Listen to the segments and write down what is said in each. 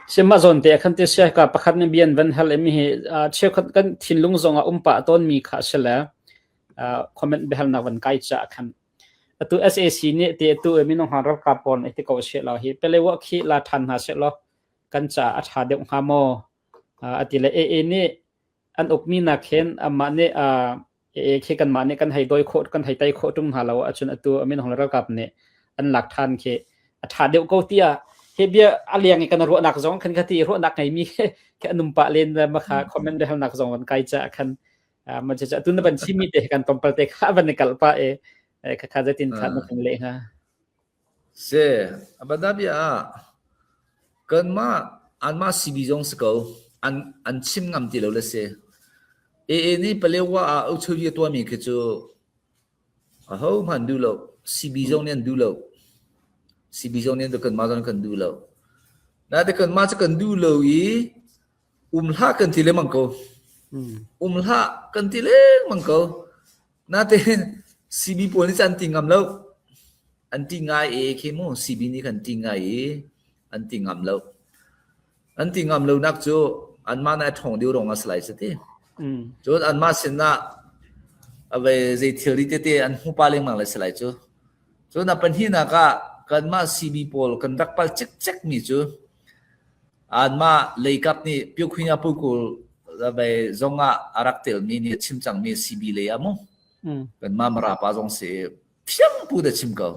Sihmah zawn te ah khan ti si ka pakhat nih bia an van hal i mi hi cheukhat kan thinlung zong ah um pah tawnmi kha a si le comment biahalnak van kai caah khan atu SAC nih ti atu minung hang ralkap pawl nih ti ko seh law hi Palewa khi la ṭhan hna seh law kan caah a ṭha deuh hnga maw a ti le AA nih an ukmi nak hin amah nih AA khi kanmah nih kan hei dawi khawh kan hei tei khawh ṭung hna lo ahcun atu minung le ralkap nih an lak ṭhan khi a ṭha deuh ko tiah hi bia a liang i kan ruahnak zong khan khati ruahnak ngeimi khi an um pah len ma kha comment halnak zong van kai ca khan ma cha tu na van chimi te kan tompal te kha van kal pa e kha kha zatin kha na kan le ha Se abada bia kanmah anmah CB zong si ko an an chim ngam ti lo le si. AA nih Palewa ah uchuvi a tuahmi khi cu ahohmanh duh lo. CB zong nih an duh lo. CB zong nih an duh kanmah zong nih kan duh lo. Naite kanmah cu kan duh lo i um hlah kan ti lengmang ko. Um hlah kan ti lengmang ko. Natein CB pawl nih cun an ti ngam lo. An ti ngai e khi mu CB nih khan ti ngai i an ti ngam lo. An ti ngam lonak cu anmah nih a ṭhawng deuh ruangah a si lai ti. Cun anmah sinah a vei zei thilri tete an hmu pa lengmang lai si lai cu. Cun a pahnihnak ah kanmah CB pawl kan rak pal cikcek mi cu Anmah leikap nih Pyokhunya Pukul zong ah a rak telmi nih a chim cangmi CB lei ah mu. Kanmah Mara pa zong si phiang pu da chim ko.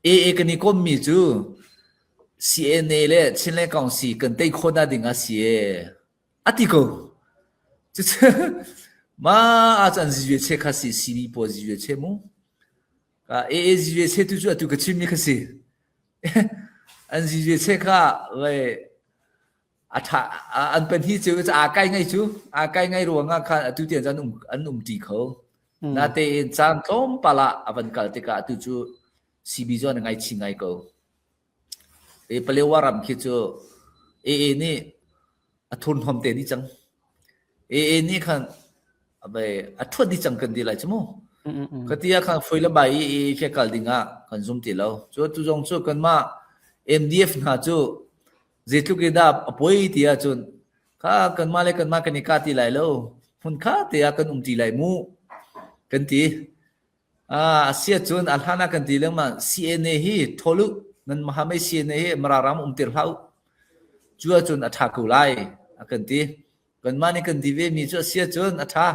AA kan i kommi cu CNA le Chinland Council kan tei khawh na ding a si e. A ti ko. Cucu ma a can ziyue che kha si CB pawl ziyue che mu. AA ziyue che tu cu atu ka chimmi kha si. An zizi che kha a ṭha an pahnih cu aa kai ngai cu aa kai ngai ruangah khan atu tiang an um an um ṭi kho. Natein caan tlawmpal ah a van kal tikah atu cu CB cu an ngaihchih ngai ko. E Palewa ram khi cu AA nih a thurhnawm te dih cang. AA nih khan a ṭhuat dih cang kan ti lai cu mu. Ka ti ah khan foi le bai i AA khi kal ding ah kan zum ti lo. Cu tu zong cu kanmah MDF hna cu zeitluk in dah a poi ti ahcun kha kanmah le kanmah kan i kah ti lai lo. Hmun kha te ah kan um ti lai mu kan ti. A si ahcun a hlan ah kan ti lengmang CNA hi ṭhawl u, nan Mahamei CNA hi Mara ram umter hlah u. Cu ahcun a ṭha ko lai a kan ti. Kanmah nih kan ti vemi cu a si ahcun a ṭha.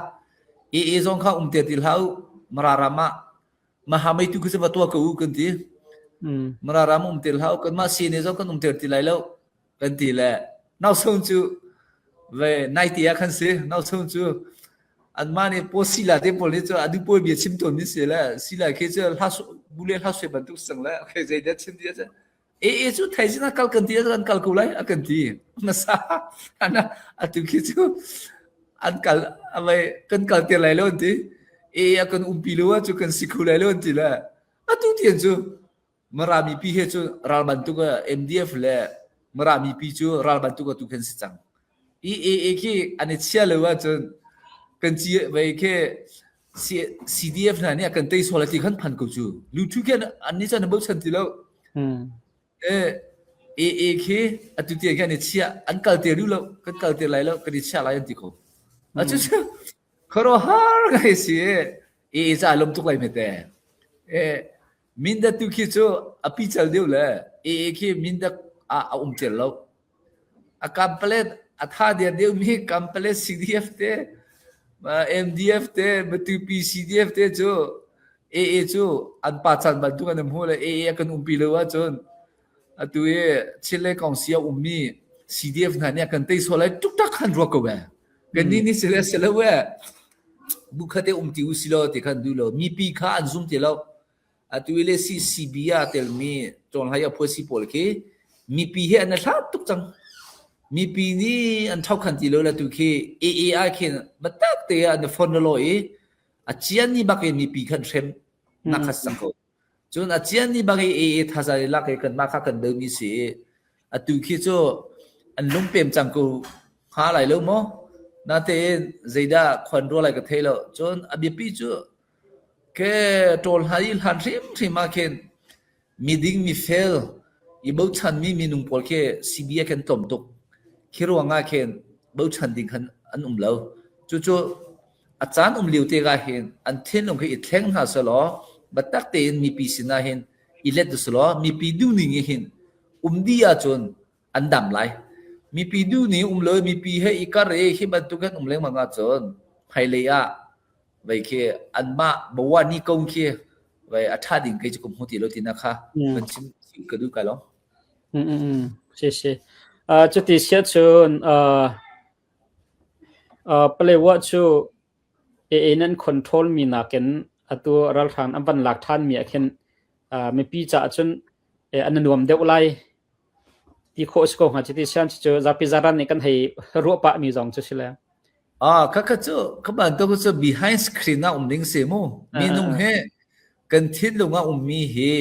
AA zong kha umter ti hlah u. Mara ram ah Mahamei tu khi cu va tuah ko u kan ti. Mara ram umter hlah u. Kanmah CNA zong kan umter ti lai lo kan ti le nauson cu ve nai ti ah khan si nauson cu anmah nih paw sila te pawl nih cu a duh pawl bia chim tawn mi si le sila khi cu hla bu le hla sui bantuk sang le okay zei dah chim ti a e e cu thaizing ah kal kan ti kan kal ko lai a kan ti nasa ana atu khi cu an kal avai kan kal te lai lo an ti e a kan umpi lo cu kan si khu lai lo an ti le atu tian cu Mara mipi he cu ral bantuk MDF le Mara mipi cu ral bantuk atu khan si cang. EAA khi an i chia lo ahcun kan ci vei khi CDF hna nih a kan tei sual ti khan phan ko cu. Luthu khi an nih cun an bochan ti lo. Eh AA khi atu tiang khi an i chia an kal te duh lo kan kal te lai lo kan i chia lai an ti ko. Acu cu khuaruahhar ngai si AA ca lom tuk lai mete. Eh Mindat tu khi cu a pical deuh le AA khi Mindat ah a um tel lo. A kampalet a tha der deuhmi kampalet CDF te, MDF te, Matupi CDF te cu AA cu an pa chan bantuk an hmu le AA a kan umpi lo ahcun atu i Chile kongsi a ummi CDF hna nih a kan tei sual lai tuktak khan ruak ko ve. Kan nih nih sile silo e bukhat e um ti u silo ti khan du lo mipi kha an zum ti lo atu le CCB ah telmi cawnhlai a phuasi pawl khi mipi he an hlat tuk cang mipi nih an thokhan ti lo la tu khi AAI khin batak te ah an phone lo i a cian ni bak in mipi khan hrem na khat sang ko Cun a cian ni bang i AA thazaang i lak i kanmah kha kan domi si i atu khi cu an lungpem cang ko hnga lai lo maw? Natein zeidah khuan rua lai ka thei lo. Cun a biapi cu ke ṭawl hna i hlan hrimhrim ah khin miding mifel I bochanmi minung pawl khi CB ah khin tlawm tuk. Khi ruangah khin bochan ding khan an um lo. Cucu a caan um lio te ah hin an thinlung khi i thleng hna selaw biatak tein mipi sinah hin i let selaw mipi duhning i hin um dih ahcun an dam lai. Mipi duhning um lo mipi he i kar i hi bantuk hin um lengmang ahcun hmailei ah vei khi anmah bawani kong khi vei a ṭha ding kei cu ka hmu ti lo tina kha kan chim ka duh kai lo. Mm mm si si. Uh, cuti sia cun uh, uh, Palewa cu AA nan control mi nakin atu ralhrang an van lak ṭhan mi ah khin uh, mipi caah cun eh, an nuam deuh lai ti khawh si ko hnga cuti sian cu zapi zaran nih kan hei ruah pah mi zong cu si le. Ah, khakha cu ka bantuk cu behind screen ah um ding si mu. Minung he kan thinlung ah ummi hi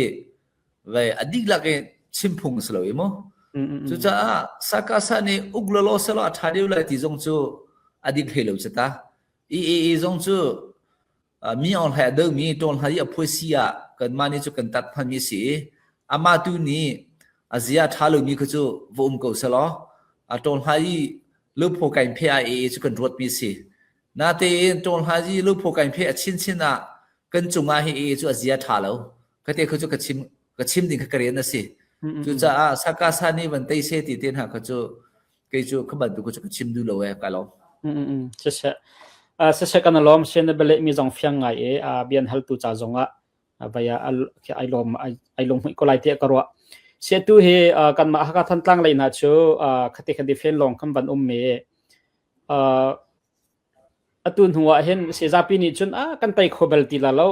vei a dihlak in chim phung si lo i mu. Cucaah sakasa nih uk lawlaw selaw a ṭha deuh lai ti zong cu a dik hlei lo cu ta. EAA zong cu mi Aung Hlaing a domi Tawn Hlai i a phuaisi ah kanmah nih cu kan tat hmanmi a si i amah tu nih a zia a ṭha lomi kha cu va um ko selaw a Tawn Hlai i luphaw kain phe ah AA cu kan ruatmi a si. Natein Tawn Hlai i luphaw kain phe a chinchin ah kan cungah hi AA cu a zia ṭha lo. Kate kha cu ka chim ka chim ding kha ka rian a si. Cucaah sakasa nih van tei se ti te hna kha cu kei cu kha bantuk cu ka chim duh lo e ka lawm. Siseh siseh kan lawm sian na bele mi zong fiang ngai e bian hal tu ca zong ah vaya ai lawm ai lung hmui ko lai te ka ruah. Sia tu hi kan mah Hakha Thantlang lei hna cu khati khati fen lawng kan van um me atu hnu ah hin sezapi nih cun a kan tei kho bel ti la lo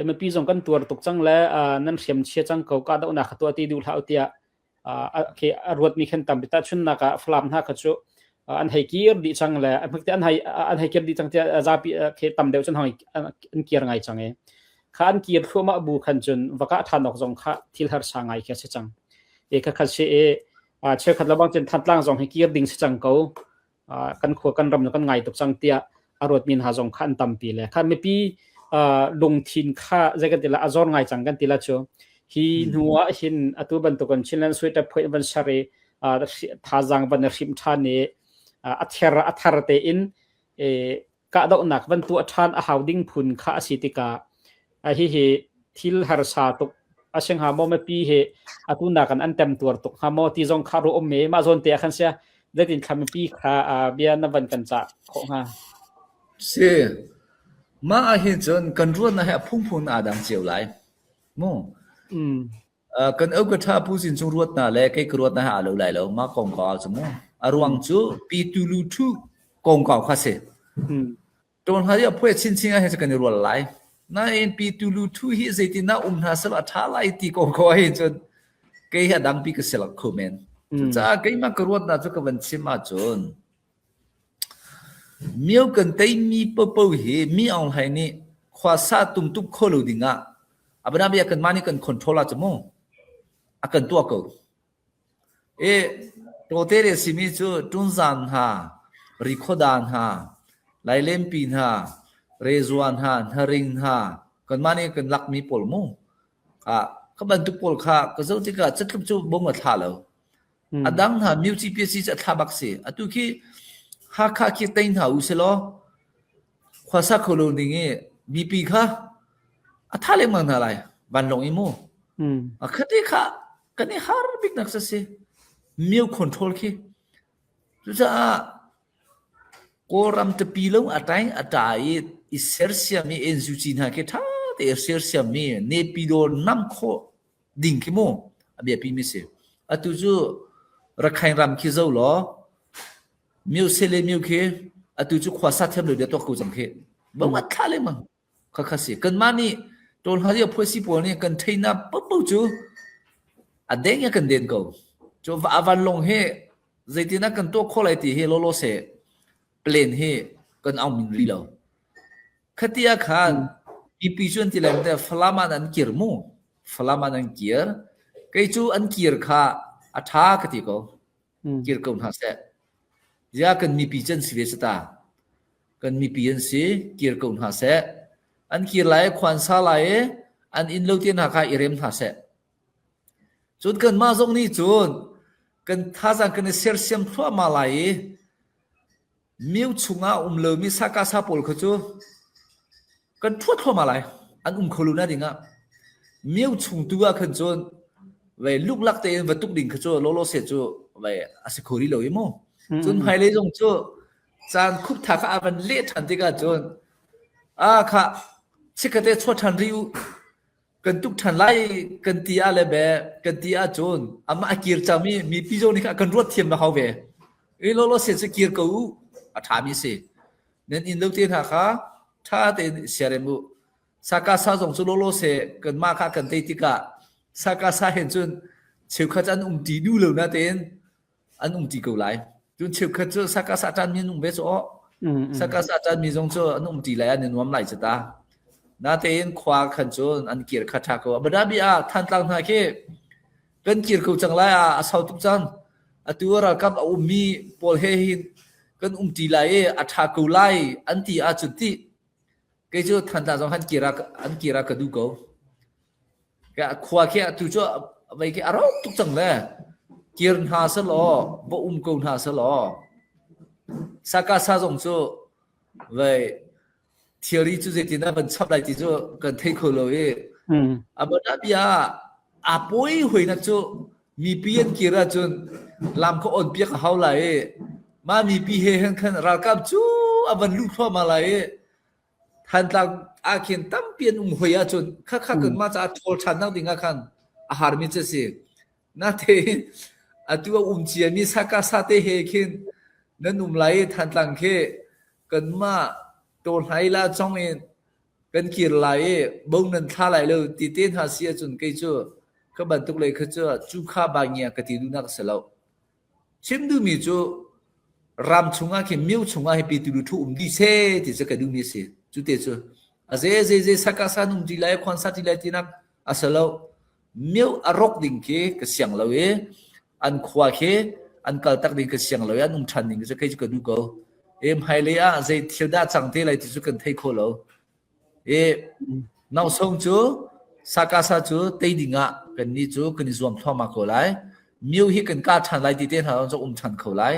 mipi zong kan tuar tuk cang le nan hriam chia cang ko kahdohnak kha tuah ti duh hlah u tiah a ruatmi khan tampi tahchunhnak ah Falam hna kha cu an hei kir dih cang le an hei an hei kir dih cang tiah zapi khi tam deuh cun an kir ngai cang i kha an kir thluahmah bu khan cun va kah ṭhan awk zong kha thil harsa ngai khi a si cang e kha kha si i cheukhat lebang cun Thantlang zong hi kir ding si cang ko kan khua kan ram kan ngai tuk cang tiah a ruatmi hna zong kha an tampi le kha mipi lungthin kha zei kan ti la a zor ngai cang kan ti la cu hi hnu ah hin atu bantukin Chinland Sweater phoih van ser i thazaang van hrim ṭhan i a ther a thar tein kahdohnak van tuah ṭhan a hau ding phun kha a si tikah hihi thil harsa tuk a si hnga maw mipi hi atu nakin an temtuar tuk hnga maw ti zong kha ruah um i mah zawn te ah khan sia zeitin thla mipi kha bia na van kan cah khawh hnga? Si. Mah ah hin cun kan ruahnak hi a phungphun aa dang cio lai. Mu. Kan au ka ṭha pu sin chung ruat na le kei ka ruat na ha lo lai lo ma kong kau cu mu. A ruang cu pi tu lu thu kong kau kha si. Ṭawn hla i a phuai chinchin ah hin kan i rual lai. Nain pi tu lu thu hi zeitin ah um hna selaw a ṭha lai ti ko ko ahhin cun kei hi a dangpi ka si lo kho men. Cucaah keimah ka ruatnak cu ka van chim ahcun mio kan teimi paohpaoh hi mi Aung Hlaing nih khuasa tumtuk kho lo dingah a bianabia kanmah nih kan control ahcun mu a kan tuah ko. I tawte le simi cu Tunzan hna, Rikhuadan hna, Lailenpi hna, Rezua hna, Hnaring hna, kanmah nih kan lakmi pawl mu. Ah, kha bantuk pawl kha ka zoh tikah catluk cu bung a thla lo. A dang hna Myuci PSC cu a thla bak si. Atu khi Hakha khi tei hna u silaw khuasa kho lo ning i mipi kha a tha lengmang hna lai vanlawng i mu. A khate kha kan i har bik nak si mio control khi cucaah Kawlram tapi lo a taing a ta i i sersiam i NUG hna khi tha te sersiam mi Nepidor nam khawh ding khi mu a biapi mi si atu cu Rakhine ram khi zo law mio se le mio khi atu cu khua sa thiam lo dia tuak ko cang khi bang a thla lengmang Khakha si. Kanmah nih Tawlhari a phuasi pawl nih kan theihnak paohpaoh cu a deng in kan den ko. Cu a vanlawng hi zeitin ah kan tuah khawh lai ti hi lawlaw seh plan hi kan au min rih lo. Khati ah khan mipi cu an ti lem te Falam ah an kir mu. Falam ah an kir. Kei cu an kir kha a tha ka ti ko. Kir ko hna seh. Ziah kan mipi can si ve sata. Kan mipi an si, kir ko hna seh. An kir lai i khua an sa lai i an inn lo te hna kha i rem hna seh. Cun kanmah zong nih cun kan thazaang kan i sersiam thluahmah lai i Mio chungah a um lomi sakasa pawl kha cu kan ṭhuat thluahmah lai. An um kho lo na dingah. Mio chung tu ah khan cun vei luklak tein va tuk ding kha cu lawlaw se cu vei a si kho rih lo i mu. Cun hmailei zong cu caan khuptha kha a van leh ṭhan tikah cun a kha chikkate chuah ṭhan rih u kan tuk ṭhan lai kan ti ah le be kan ti ahcun amah a kir cangmi mipi zong nih khan kan ruat thiam na hau ve. I lawlaw se cu kir ko u a ṭhami si. Nan inn lo te hna kha ṭha tein siarem u. Saka sa zong cu lawlaw se kanmah kha kan tei tikah saka sa hen cun cheukhat an um ti duh lo na tein an um ti ko lai. Cun cheukhat cu saka sa ṭan mi an um ve cu aw. Saka sa ṭan mi zong cu an um ti lai an i nuam lai cu ta. Natein khua khan cun an kir kha ṭha ko. Abu ah Thantlang hna khi kan kir ko cang lai ah a sau tuk cang. Atu ralkap a ummi pawl he hin kan um ti lai i a ṭha ko lai an ti ahcun ti kei cu Thantlang zong an kir ah an kir ah ka duh ko. Khua khi atu cu vei khi a rawk tuk cang le kir hna selaw va um ko hna selaw saka sa zong cu vei theory cu zeitin dah van chap lai ti cu kan thei kho lo i a bia a pawi hoinak cu mipi an kir ahcun lam kha on piak a hau lai i mah mipi he hin khan ralkap cu a van luh thluahmah lai i Thantlang ah khin tampi an um hoi ahcun khakha kanmah caah ṭhawl ṭhannak ding ah khan a harmi cu a si. Natein atu a um ciami sakasa te he khin nan um lai i Thantlang khi kanmah tawhlai la chong in kan kir lai i bo nan thla lai lo ti te hna si ahcun kei cu ka bantuk lei kha cu cu kha ba ngia ka ti duhnak a si lo. Chim duhmi cu ram chungah khin mio chungah hi pitu thu um dih seh ti cu ka duhmi a si. Cu te cu a ze ze ze saka san um ti lai khuan sa ti lai tinak a si lo. Mio a rok ding khi ka siang lo i an khua khi an kal tak ding ka siang lo i an um ṭhan ding cu kei cu ka duh ko. E hmailei ah zei thil dah cang te lai ti cu kan thei kho lo. I nausong cu sakasa cu tei ding ah kannih cu kan i zuam thluahmah ko lai. Mio hi kan kah ṭhan lai ti te hna zong um ṭhan kho lai.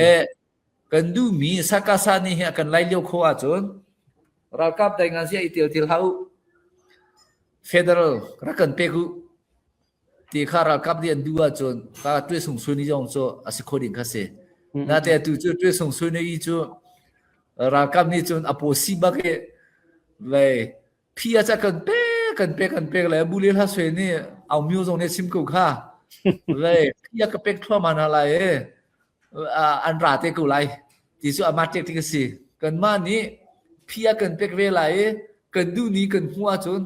E kan duhmi sakasa nih hi a kan lai lio kho ahcun ralkap dai ngan sia i tel til hlah u. Federal rak kan pek u. Ti kha ralkap nih an duh ahcun ka tuisung sui zong cu a si kho ding kha si. Nate atu cu tuisung sui cu ralkap nih cun a paw si bak i vei phi a ca kan pe kan pe kan pek le bu le hla sui nih au myo zong nih chim ko kha vei phi a ka pek thluahmah hna lai i an ra te ko lai ti cu amah tek tik a si kanmah nih phi a kan pek ve lai i kan duh ni kan hmuh ahcun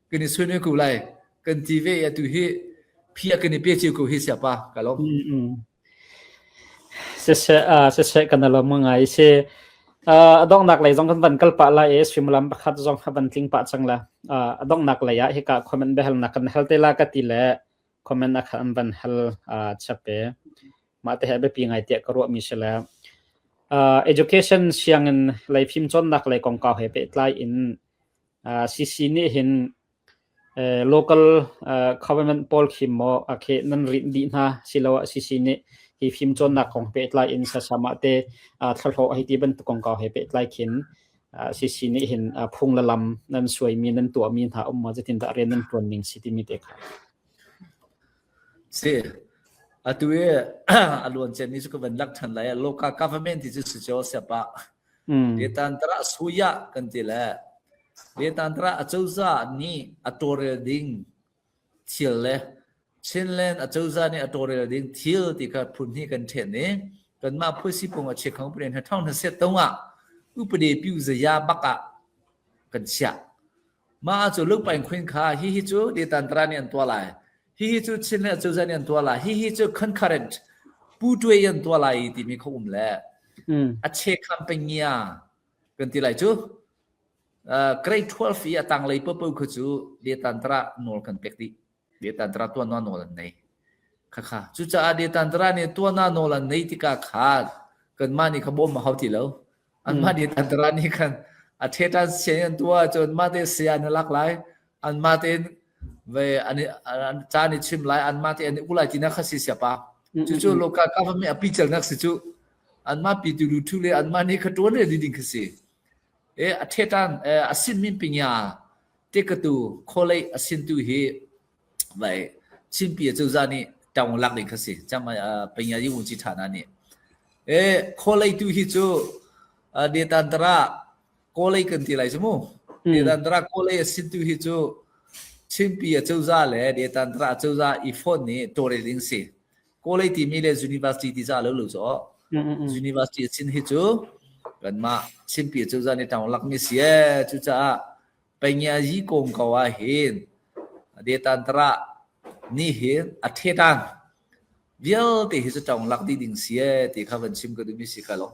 kan i sui ko lai kan ti ve i atu hi phi a kan i pe cio ko hi siapa ka lawm. Siseh siseh kan lawm ngai si. A donghnak lei zong kan van kal pah lai i suimilam pakhat zong kha van tling pah cang la. A donghnak lei ah hika comment biahalnak kan hal te la ka ti le comment a kha an van hal chap e. Mah te he biapi ngai tiah ka ruahmi si le education sianginn lei fimcawnnak lei kongkau he pehtlai in CC nih hin local government pawl khi maw a khi nan rinh dih hna siloah CC nih hi fimcawnnak kong pehtlai in sasamah te thlahlawh hei ti bantuk kongkau he pehtlai khin CC nih hin phung le lam nan suaimi nan tuahmi hna um maw zeitindah rian nan ṭuan ning si timi te kha. Si. Atu i a luan ciami cu ka van lak ṭhan lai. Local government ti cu si cio siapa. Detantra suya kan ti le Detantra acozah nih a tawlrel ding thil le Chinland acozah nih a tawlrel ding thil ti kha phun hnih kan ṭhen i kanmah phuasipung a chiakhang pren ha thong hna set tong ah upade piu zaya bak ah kan chiah. Mah cu lungpaing khun kha hihi cu Detantra nih an tuah lai. Hihi cu Chinland acozah nih an tuah lai. Hihi cu concurrent pu tuai an tuah lai timi kha um le a chekham pengia kan ti lai cu. Grade 12 i a tanglei paohpaoh kha cu Detantra nawl kan pek dih. Detantra tuanna nawl an nei. Khakha. Cucaah Detantra nih tuanna nawl an nei tikah khan kanmah nih kha bawm a hau ti lo. Anmah Detantra nih khan a thetan sian an tuah ahcun mah te saya na lak lai. Anmah tein Ve an ca ni chim lai anmah te an i ulai tina kha si siapa. Cucu local government a pi celnak si cu anmah pi tu lu thu le anmah nih kha tuan re ding kha si. E a thetan a sin min pingya te ka tu kholei a sin tu hi vai Chinpi cozah nih tang lak ding kha si. Cham pingya yi wun chi thana nih. E kholei tu hi cu detantara Kawlei kan ti lai cu mu. Detantara kawlei a sin tu hi cu Chinpi a cozah le Detantara a cozah i phone nih tawlrel ding si. Kawlei timi le university ti za lo lo cu. University a sin hi cu kanmah Chinpi a cozah nih tang lakmi si ee. Cucaah Pengya yi kong ko ah hin Detantara nih hin a thetan vialte hi cu tong lak dih ding si ee ti kha van chim ka duhmi si ka lo.